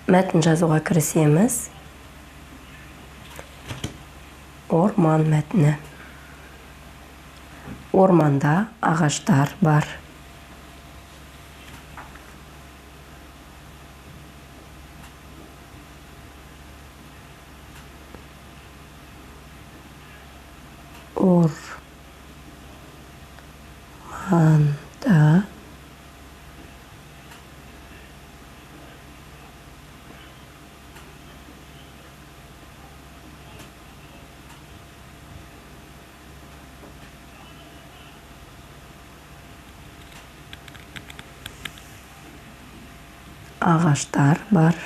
Мәтін жазуға кірісеміз. Орман мәтіні. Орманда ағаштар бар. Орманда ағаштар бар.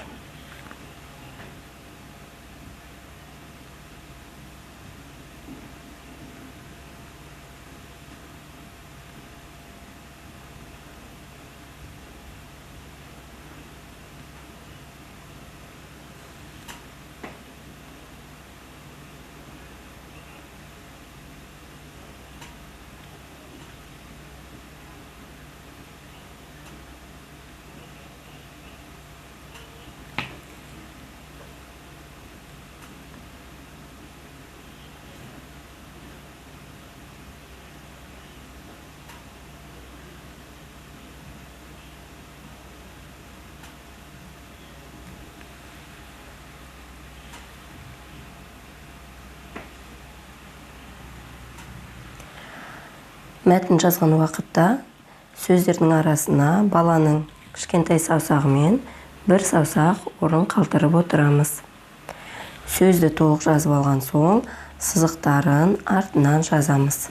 Мәтін жазған уақытта сөздердің арасына баланың кішкентай саусағымен бір саусақ орын қалдырып отырамыз. Сөзді толық жазып алған соң сызықтарын артынан жазамыз.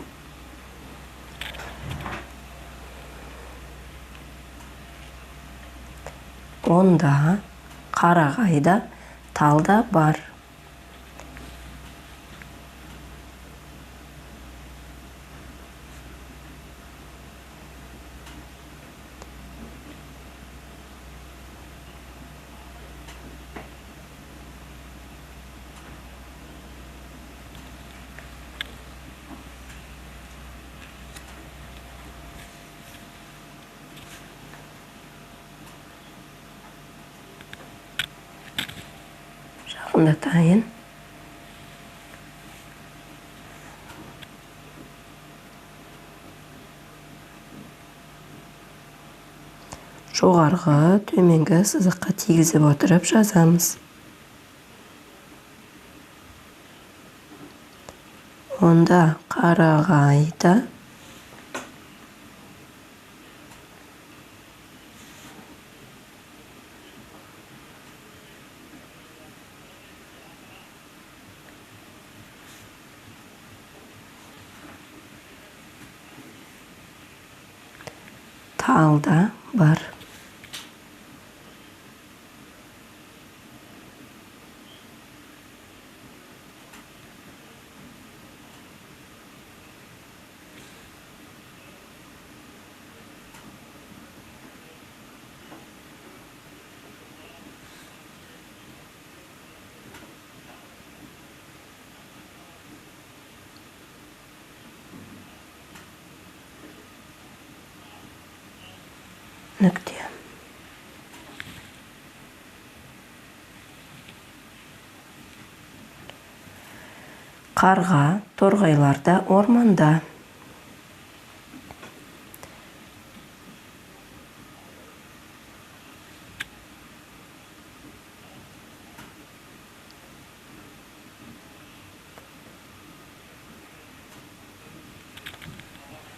Онда қарағай да, тал да бар. Жақындатайын. Жоғарғы, төменгі сызыққа тигізіп отырып жазамыз. Онда қарағай да, тал да бар. Нүкте. Қарға, торғайлар да орманда.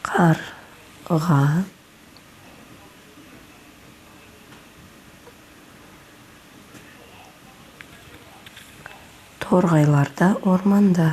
Қарға, торғайлар да орманда.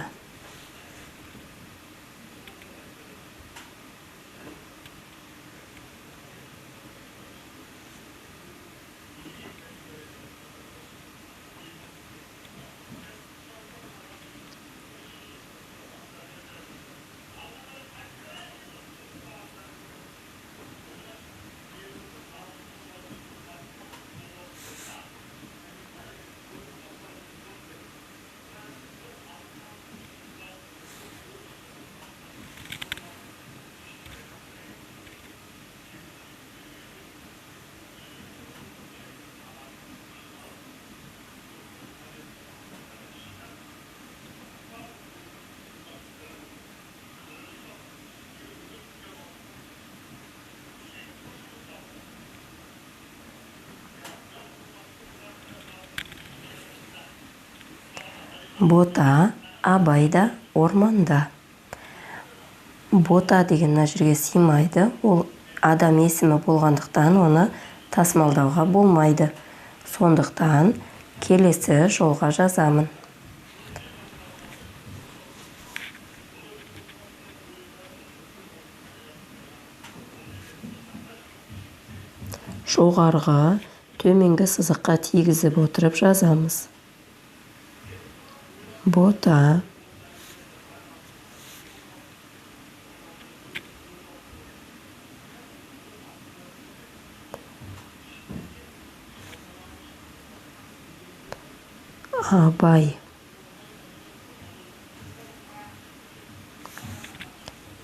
Бота Абайда орманда. Бота деген мына жерге сыймайды. Ол адам есімі болғандықтан оны тасымалдауға болмайды. Сондықтан келесі жолға жазамын. Жоғарғы, төменгі сызыққа тигізіп отырып жазамыз. Бота Абай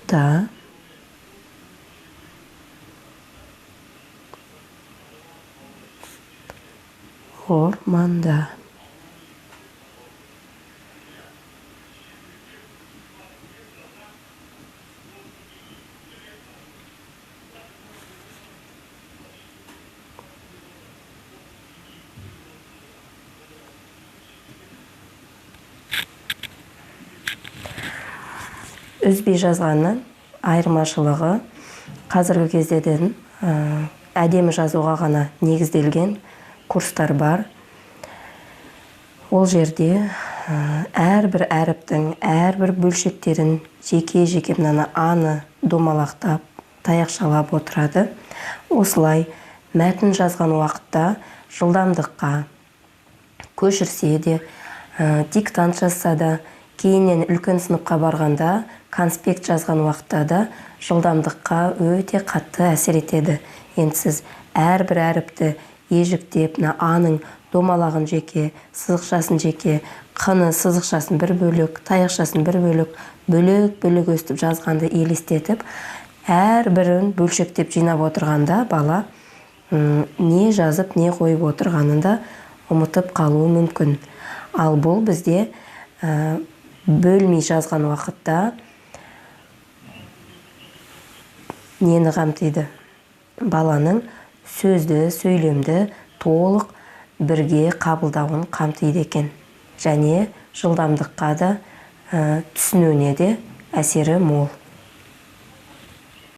да орманда. Үзбей жазғаннан айырмашылығы қазіргі кездеден әдемі жазуға ғана негізделген курстар бар. Ол жерде әрбір әріптің әрбір бөлшектерін жеке-жеке мынаны аны домалақтап, таяқшалап отырады. Осылай мәтін жазған уақытта жылдамдыққа көшірсе де, диктант жазса да, кейіннен үлкен сыныпқа барғанда конспект жазған уақытта да жылдамдыққа өте қатты әсер етеді. Енді сіз әрбір әріпті ежіктеп, мына аның домалағын жеке, сызықшасын жеке, қыны сызықшасын бір бөлік, таяқшасын бір бөлік, бөлек-бөлек өстіп жазғанды елестетіп, әрбірін бөлшектеп жинап отырғанда бала не жазып, не қойып отырғанын да ұмытып қалуы мүмкін. Ал бұл бізде бөлмей жазған уақытта нені қамтиды? Баланың сөзді, сөйлемді толық бірге қабылдауын қамтиды екен. Және жылдамдыққа да, түсінуіне де әсері мол.